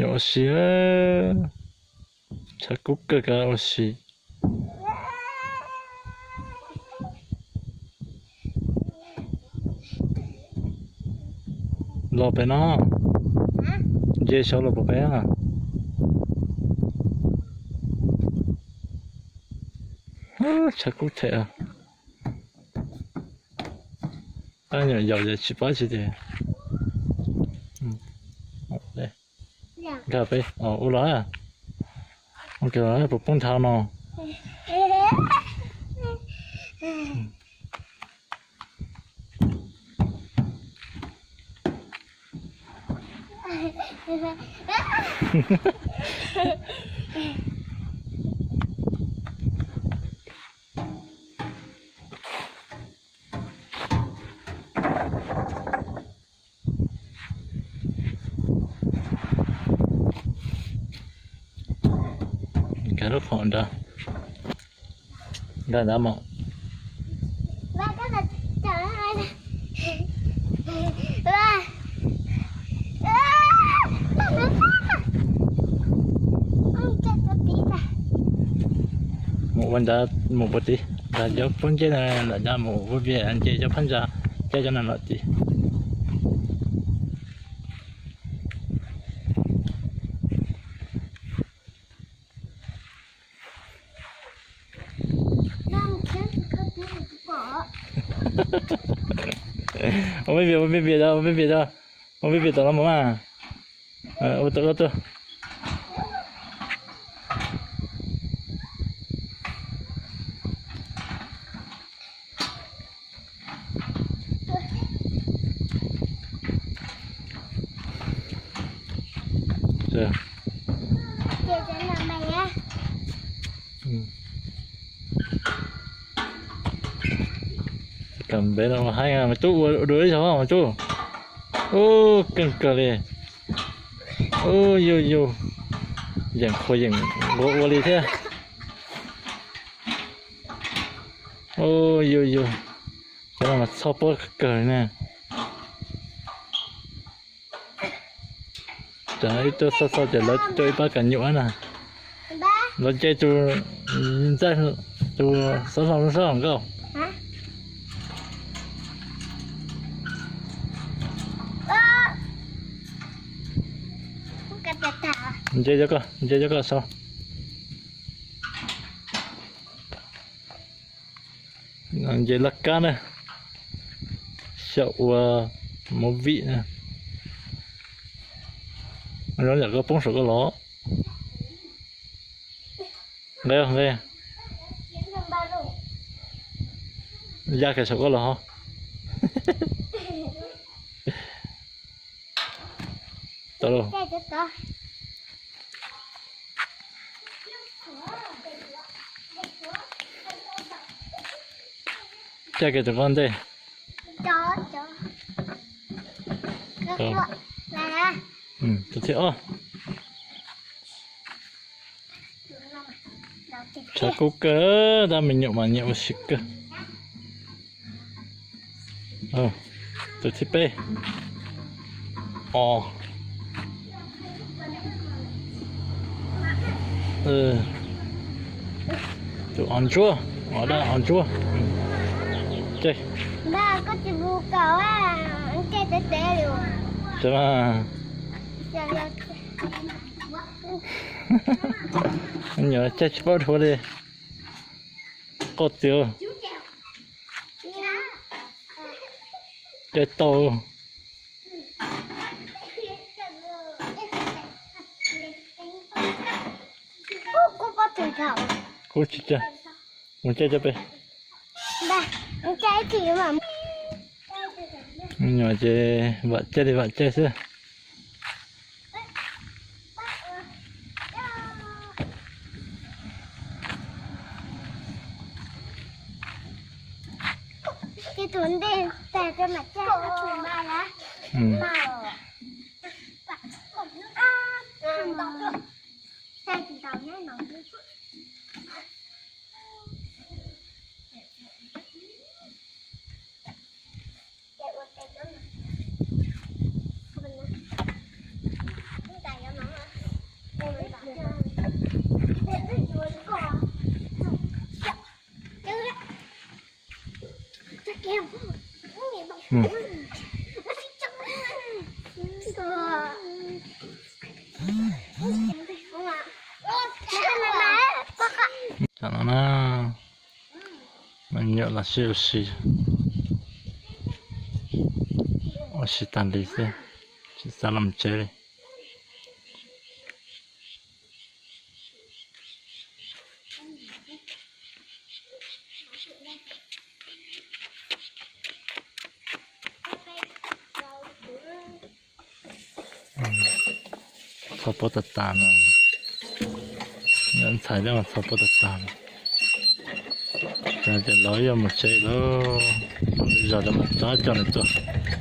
Ua si, tshav kub kawg, kav ua si. Los pem no, nce saud los pem no. Tshav kub them. Tab nyuam yaus ces tsis paub tsis tias. Nkag peb, ua los, puas poob nthav no. Nkag lub qhov nrad, nkag nrad mus. Mus ua ntawd mus puag tid, ntawd cov pob ntseg na, lam nrad mus ua vias nce cov phab ntsa, caij cov no los tid. Ua me vias, ua me vias, ua me vias, ua me vias tom no mus mas. Ua tom no tuaj. Kam npe no ua haib, mas tub ua dua ib zaug mas tub. Ub, keej kawg li. Ub, yus yus, yeem qhuas yeem nquas ua li thiab. Ub, yus yus, cov no mas txhob pob kawg li na. Cov ib tug xauj xauj ces lawv coj ib pab kas nyuam na. Lawv nce tus ntxaij, tus xauj xauj lub sab hauv nkauj. Nce cov koj, nce cov koj sau. Nce laj kab na, xyaum ua movie na. Zoo yam koj poob saum koj los. Nqe, nqe. Ya kiag saum koj los ho. Tau lauj. Caij kiag tus qab ntej. Tus thib ob. Tshav kub kawg, tab me nyuam mas nyiam ua si kawg. Tus thib peb. Os. Tus os ntsuab, os dab os ntsuab. Ces nyuam caij tsis paub dhuav li. Qoj txiv. Caij tau. Kuv tsis caij, mus caij cov pem. Me nyuam ces vam caij li vam caij xwb. Tam no na, me nyuam los sib ua si, ua si tag li xwb, tsis xav los tsev li. Txhoj pob tag tag no, ntxhais thiab mas txhoj pob tag tag no. Ces los yuav mus tsev lawm, zos rau mas tso coj nws tuaj.